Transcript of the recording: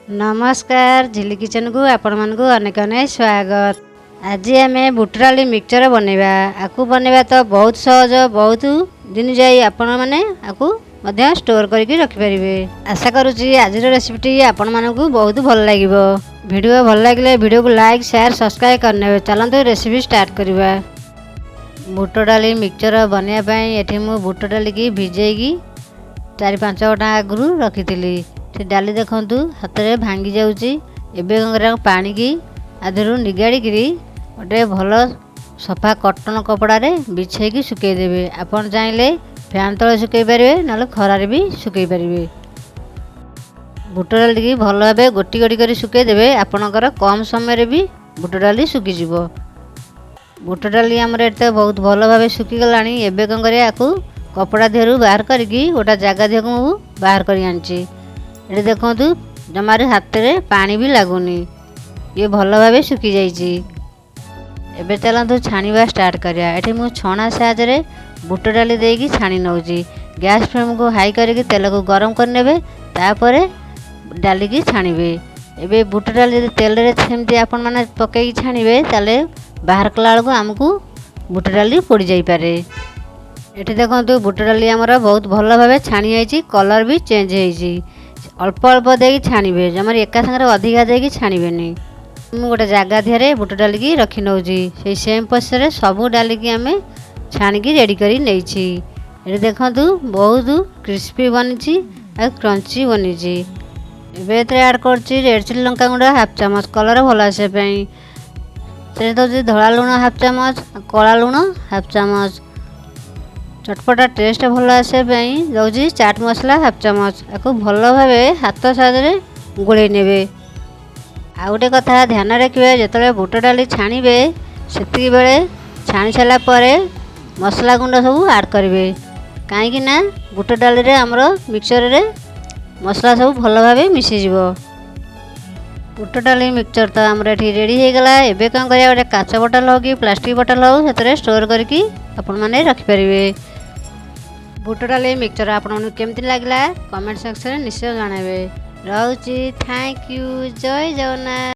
ନମସ୍କାର, ଝିଲି କିଚେନକୁ ଆପଣମାନଙ୍କୁ ଅନେକ ଅନେକ ସ୍ୱାଗତ। ଆଜି ଆମେ ବୁଟ ଡାଲି ମିକ୍ସଚର ବନେଇବା। ଆକୁ ବନେଇବା ତ ବହୁତ ସହଜ, ବହୁତ ଦିନ ଯାଇ ଆପଣମାନେ ଆକୁ ମଧ୍ୟ ଷ୍ଟୋର କରିକି ରଖିପାରିବେ। ଆଶା କରୁଛି ଆଜିର ରେସିପିଟି ଆପଣମାନଙ୍କୁ ବହୁତ ଭଲ ଲାଗିବ। ଭିଡ଼ିଓ ଭଲ ଲାଗିଲେ ଭିଡ଼ିଓକୁ ଲାଇକ୍, ସେୟାର, ସବସ୍କ୍ରାଇବ୍ କରିନେବେ। ଚାଲନ୍ତୁ, ରେସିପି ଷ୍ଟାର୍ଟ କରିବା। ବୁଟ ଡାଲି ମିକ୍ସଚର ବନେଇବା ପାଇଁ ଏଠି ମୁଁ ବୁଟ ଡାଲିକି ଭିଜେଇକି 4-5 ଘଣ୍ଟା ଆଗରୁ ରଖିଥିଲି। ସେ ଡାଲି ଦେଖନ୍ତୁ, ହାତରେ ଭାଙ୍ଗି ଯାଉଛି। ଏବେ କ'ଣ କରିବା? ପାଣିକି ଆଦେହରୁ ନିଗାଡ଼ିକିରି ଗୋଟେ ଭଲ ସଫା କଟନ୍ କପଡ଼ାରେ ବିଛେଇକି ଶୁଖେଇ ଦେବେ। ଆପଣ ଚାହିଁଲେ ଫ୍ୟାନ୍ ତଳେ ଶୁଖେଇ ପାରିବେ, ନହେଲେ ଖରାରେ ବି ଶୁଖେଇ ପାରିବେ। ବୁଟ ଡାଲିକି ଭଲ ଭାବେ ଗୋଟି ଗୋଟି କରି ଶୁଖେଇ ଦେବେ, ଆପଣଙ୍କର କମ୍ ସମୟରେ ବି ବୁଟ ଡାଲି ଶୁଖିଯିବ। ବୁଟ ଡାଲି ଆମର ଏଠି ତ ବହୁତ ଭଲ ଭାବେ ଶୁଖିଗଲାଣି। ଏବେ କ'ଣ କରିବା? ଆକୁ କପଡ଼ା ଦେହରୁ ବାହାର କରିକି ଗୋଟେ ଜାଗା ଦେହକୁ ମୁଁ ବାହାର କରି ଆଣିଛି। ଏଠି ଦେଖନ୍ତୁ, ଜମାରୁ ହାତରେ ପାଣି ବି ଲାଗୁନି, ଇଏ ଭଲ ଭାବେ ଶୁଖିଯାଇଛି। ଏବେ ଚାଲନ୍ତୁ ଛାଣିବା ଷ୍ଟାର୍ଟ କରିବା। ଏଠି ମୁଁ ଛଣା ସାହାଯ୍ୟରେ ବୁଟ ଡାଲି ଦେଇକି ଛାଣି ନେଉଛି। ଗ୍ୟାସ୍ ଫ୍ଲେମ୍କୁ ହାଇ କରିକି ତେଲକୁ ଗରମ କରିନେବେ, ତାପରେ ଡାଲିକି ଛାଣିବେ। ଏବେ ବୁଟ ଡାଲି ଯଦି ତେଲରେ ସେମିତି ଆପଣମାନେ ପକାଇକି ଛାଣିବେ, ତାହେଲେ ବାହାର କଲା ବେଳକୁ ଆମକୁ ବୁଟ ଡାଲି ପୋଡ଼ି ଯାଇପାରେ। ଏଠି ଦେଖନ୍ତୁ, ବୁଟ ଡାଲି ଆମର ବହୁତ ଭଲ ଭାବେ ଛାଣି ହେଇଛି, କଲର୍ ବି ଚେଞ୍ଜ ହେଇଛି। ଅଳ୍ପ ଅଳ୍ପ ଦେଇକି ଛାଣିବେ, ଜମାରୁ ଏକା ସାଙ୍ଗରେ ଅଧିକା ଦେଇକି ଛାଣିବେନି। ମୁଁ ଗୋଟେ ଜାଗା ଦେହରେ ବୁଟ ଡାଲିକି ରଖି ନେଉଛି। ସେଇ ସେମ୍ ପ୍ରୋସେସ୍ରେ ସବୁ ଡାଲିକି ଆମେ ଛାଣିକି ରେଡ଼ି କରି ନେଇଛି। ଏଠି ଦେଖନ୍ତୁ, ବହୁତ କ୍ରିସ୍ପି ବନିଛି ଆଉ କ୍ରଞ୍ଚି ବନିଛି। ଏବେ ଏଥିରେ ଆଡ଼୍ କରୁଛି ରେଡ଼୍ ଚିଲି ଲଙ୍କା ଗୁଣ୍ଡ ହାଫ୍ ଚାମଚ, କଲର୍ ଭଲ ଆସିବା ପାଇଁ। ସେଥିରେ ଦେଉଛି ଧଳା ଲୁଣ ହାଫ୍ ଚାମଚ, କଳା ଲୁଣ ହାଫ୍ ଚାମଚ। ଚଟପଟା ଟେଷ୍ଟ ଭଲ ଆସିବା ପାଇଁ ଦେଉଛି ଚାଟ୍ ମସଲା ହାଫ୍ ଚାମଚ। ଆକୁ ଭଲ ଭାବେ ହାତ ସାହାଯ୍ୟରେ ଗୋଳେଇ ନେବେ। ଆଉ ଗୋଟେ କଥା ଧ୍ୟାନ ରଖିବେ, ଯେତେବେଳେ ବୁଟ ଡାଲି ଛାଣିବେ, ସେତିକି ବେଳେ ଛାଣି ସାରିଲା ପରେ ମସଲା ଗୁଣ୍ଡ ସବୁ ଆଡ଼୍ କରିବେ। କାହିଁକି ନା ବୁଟ ଡାଲିରେ ଆମର ମିକ୍ସଚରରେ ମସଲା ସବୁ ଭଲ ଭାବେ ମିଶିଯିବ। ବୁଟ ଡାଲି ମିକ୍ସଚର ତ ଆମର ଏଠି ରେଡ଼ି ହେଇଗଲା। ଏବେ କ'ଣ କରିବା? ଗୋଟେ କାଚ ବୋଟଲ ହେଉ କି ପ୍ଲାଷ୍ଟିକ୍ ବୋଟଲ ହେଉ, ସେଥିରେ ଷ୍ଟୋର୍ କରିକି ଆପଣମାନେ ରଖିପାରିବେ। ବୁଟ ଡାଲି ମିକ୍ସଚର ଆପଣମାନଙ୍କୁ କେମିତି ଲାଗିଲା, କମେଣ୍ଟ ସେକ୍ସନରେ ନିଶ୍ଚୟ ଜଣାଇବେ। ରହୁଛି, thank you, Jay Jagannath.